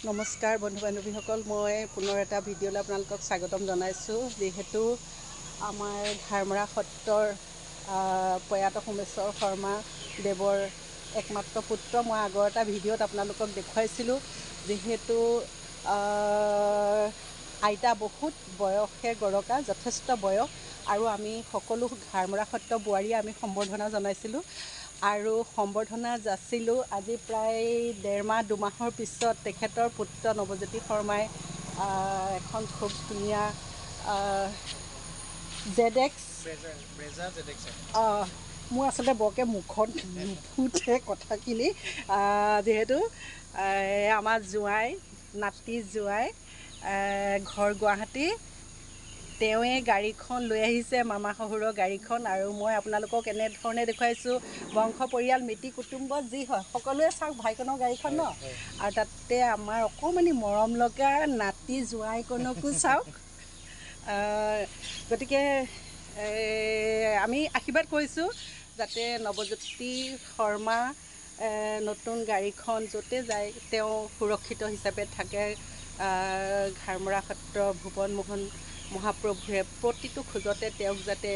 নমস্কাৰ বন্ধু বান্ধৱীসকল, মই পুনৰ এটা ভিডিঅ'লৈ আপোনালোকক স্বাগতম জনাইছোঁ। যিহেতু আমাৰ ঘাৰমৰা সত্ৰৰ প্ৰয়াত সোমেশ্বৰ শৰ্মা দেৱৰ একমাত্ৰ পুত্ৰ, মই আগৰ এটা ভিডিঅ'ত আপোনালোকক দেখুৱাইছিলোঁ। যিহেতু আইতা বহুত বয়সে গৰকা, যথেষ্ট বয়স, আৰু আমি সকলো ঘাৰমৰা সত্ৰ বোৱাৰীয়ে আমি সম্বৰ্ধনা জনাইছিলোঁ আৰু সম্বৰ্ধনা যাচিলোঁ। আজি প্ৰায় 1.5 মাহ 2 মাহৰ পিছত তেখেতৰ পুত্ৰ নৱজ্যোতি শৰ্মাই এখন খুব ধুনীয়া জেড এক্স, মোৰ আচলতে বৰকৈ মুখত নুফুটে কথাখিনি, যিহেতু আমাৰ জোঁৱাই, নাতি জোঁৱাই, ঘৰ গুৱাহাটী, তেওঁৱে গাড়ীখন লৈ আহিছে, মামা শহুৰৰ গাড়ীখন। আৰু মই আপোনালোকক এনেধৰণে দেখুৱাইছোঁ, বংশ পৰিয়াল মিতিৰ কুটুম্ব যি হয় সকলোৱে চাওক ভাইকণৰ গাড়ীখন ন। আৰু তাতে আমাৰ অকণমানি মৰম লগা নাতি জোঁৱাইকণকো চাওক। গতিকে আমি আশীৰ্বাদ কৰিছোঁ যাতে নৱজ্যোতি শৰ্মা নতুন গাড়ীখন য'তে যায় তেওঁ সুৰক্ষিত হিচাপে থাকে। ঘাৰমৰা সত্ৰ ভুৱন মোহন মহাপ্ৰভুৱে প্ৰতিটো খোজতে তেওঁক যাতে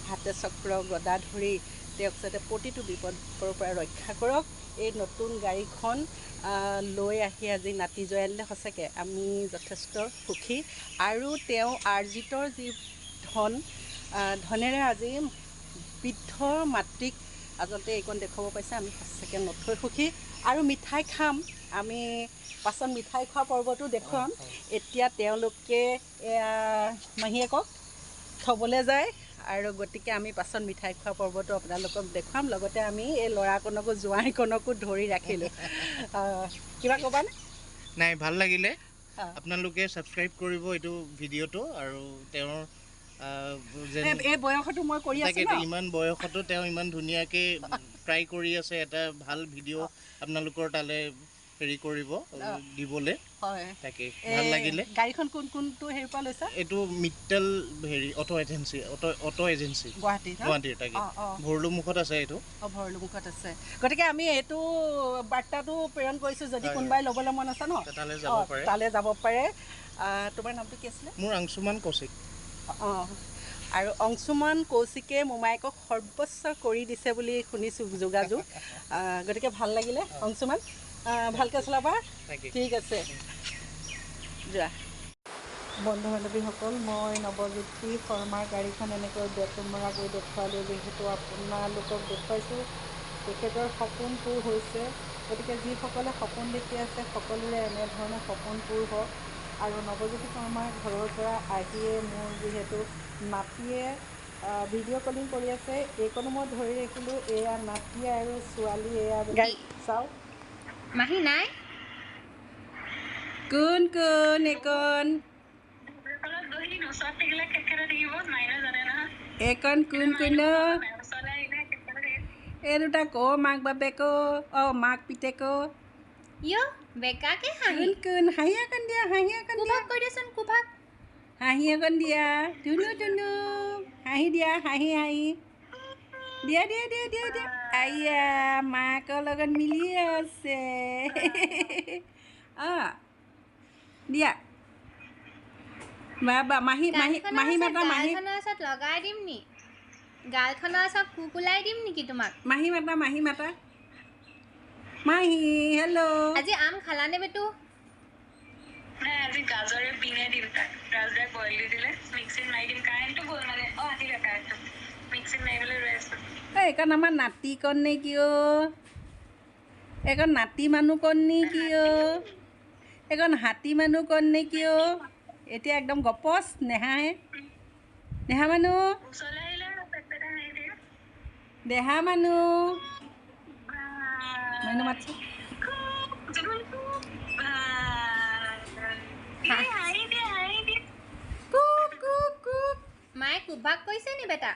হাতে চক্ৰ গদা ধৰি তেওঁক যাতে প্ৰতিটো বিপদৰ পৰা ৰক্ষা কৰক। এই নতুন গাড়ীখন লৈ আহি আজি নাতি জোঁৱাই আনিলে, সঁচাকৈ আমি যথেষ্ট সুখী। আৰু তেওঁ আৰ্জিতৰ যি ধন, ধনেৰে আজি বৃদ্ধ মাতৃক আচলতে এইকণ দেখুৱাব পাৰিছে, আমি সঁচাকৈ নথৈ সুখী। আৰু মিঠাই খাম আমি, পাছত মিঠাই খোৱা পৰ্বটো দেখুৱাম। এতিয়া তেওঁলোকে মাহীয়েকক থ'বলৈ যায় আৰু গতিকে আমি পাছত মিঠাই খোৱা পৰ্বটো আপোনালোকক দেখুৱাম। লগতে আমি এই ল'ৰাকণকো, জোঁৱাইকণকো ধৰি ৰাখিলোঁ। কিবা ক'বানে? নাই, ভাল লাগিলে। আপোনালোকে ছাবস্ক্ৰাইব কৰিব এইটো ভিডিঅ'টো আৰু তেওঁৰ এই বয়সতো মই কৰি আছোঁ। ইমান বয়সতো তেওঁ ইমান ধুনীয়াকৈ ট্ৰাই কৰি আছে এটা ভাল ভিডিঅ' আপোনালোকৰ তালৈ হেৰি কৰিব দিবলৈ। তাকে ভাল লাগিলে। গাড়ীখন কোন কোনটো হেৰিৰ পৰা লৈছা? এইটো Mittal Harry auto' agency, auto' agency. Guwahati? গুৱাহাটীৰ, তাকে ভৰলুমুখত আছে এইটো। অঁ, ভৰলুমুখত আছে। গতিকে আমি এইটো বাৰ্তাটো প্ৰেৰণ কৰিছোঁ, যদি কোনোবাই ল'বলৈ মন আছে ন, তালৈ যাব পাৰে। তালৈ যাব পাৰে। তোমাৰ নামটো কি আছিলে? মোৰ অংশুমান কৌশিক। অঁ, আৰু অংশুমান কৌশিকে মোমায়েকক সৰ্বস্ব কৰি দিছে বুলি শুনিছোঁ যোগাযোগ। গতিকে ভাল লাগিলে অংশুমান, ভালকৈ চলাবা। ঠিক আছে, যোৱা। বন্ধু বান্ধৱীসকল, মই নৱজ্যোতি শৰ্মাৰ গাড়ীখন এনেকৈ বেক কেমেৰা কৰি দেখুৱালোঁ, যিহেতু আপোনালোকক দেখুৱাইছোঁ তেখেতৰ সপোন পূৰ হৈছে। গতিকে যিসকলে সপোন দেখি আছে সকলোৰে এনেধৰণে সপোন পূৰ হওক। আৰু নৱজ্যোতি শৰ্মাৰ ঘৰৰ পৰা আহিয়ে মোৰ যিহেতু নাতিয়ে ভিডিঅ' কলিং কৰি আছে, এইকণো মই ধৰি ৰাখিলোঁ। এয়া নাতি আৰু ছোৱালী, এয়া গাড়ী চাওক। মাহী নাই? কোন কোন এইকণ? এইকণ কোন কোন? এই দুটা ক মাক বাপেক, অঁ, মাক পিতেক। বেকাকে হাঁহি। কোন কোন? হাঁহি অকণ দিয়া, হাঁহি অকণ দিয়া। কৈ দিয়াচোন কুভাগ। হাঁহি অকণ দিয়া, ধুনু ধুনু, হাঁহি দিয়া, হাঁহি হাঁহি দিয়া, দিয়া দিয়া দিয়া দিয়া। আইয়া, মাকৰ লগত মিলি আছে। অঁ, দিয়া বাবা। মাহী, মাহী, মাহী মাতা, মাহী। ওচৰত লগাই দিম নি? গালখনৰ ওচৰত কুক ওলাই দিম নেকি তোমাক? মাহী মাতা, মাহী মাতা, মাহী, হেল্ল'। আজি আম খালানে বেটু? নাই, আজি গাজৰে বিনে দিম তাক। গাজৰে বইল দি দিলে, মিক্সিত মাৰি দিম। কাৰেণ্টটো গ'ল মানে, অঁ, আহিলে কাৰেণ্টটো, মিক্সিত মাৰিবলৈ ৰৈ আছোঁ। এইকণ আমাৰ নাতিকণ নে কি অ'? এইকণ নাতি মানুহকণ নে কি অ'? এইকণ হাতী মানুহকণ নে কি অ'? এতিয়া একদম গপচ নেহাহে। নেহা মানুহ, দেহা মানুহ, মানুহ মাতছে। মায়ে কুভাগ কৈছে নি বেটা?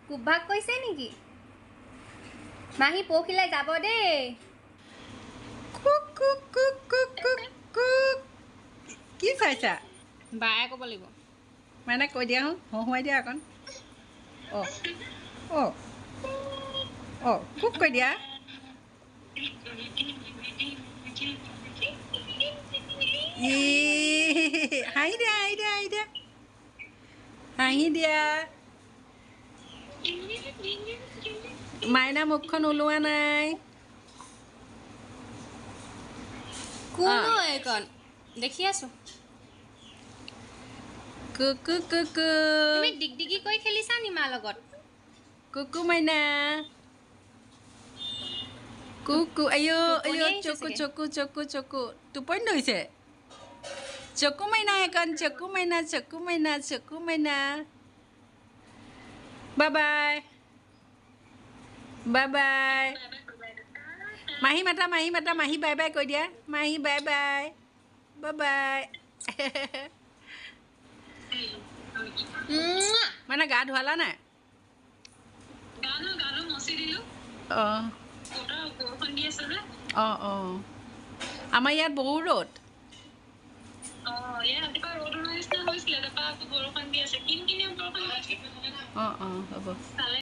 কুভাগ কৈছে নেকি? মাহী পৰহিলৈ যাব দেই। Cook cook cook cook cook cook. কি চাইছা? বায়ে ক'ব লাগিব। মানে কৈ দিয়া, হঁহুৱাই দিয়া অকণ। অঁ অঁ অঁ, কুক কৈ দিয়া। ই হাঁহি দিয়া, হাঁহি দিয়া, হাঁহি দিয়া, হাঁহি দিয়া। মাইনা মুখখন ওলোৱা নাই। কোন এইকণ দেখি আছো। কুকু কুকু। তুমি ডিগডিগি কৰি খেলিছা নি মাৰ লগত? কুকু মাইনা, কুকু। আইঅ আইঅ, চকু চকু চকু চকু, টোপনি ধৰিছে। চকু মাইনা এইকণ, চকু মাইনা, চকু মাইনা, চকু মাইনা। Bye bye, bye bye. মাহী মাতা, মাহী মাতা, মাহী বাই বাই কৈ দিয়া। মাহী বাই বাই, বাই বাই। মানে গা ধুৱালা নাই? অঁ অঁ অঁ, আমাৰ ইয়াত বহু ৰ'দ। অঁ অঁ, হ'ব।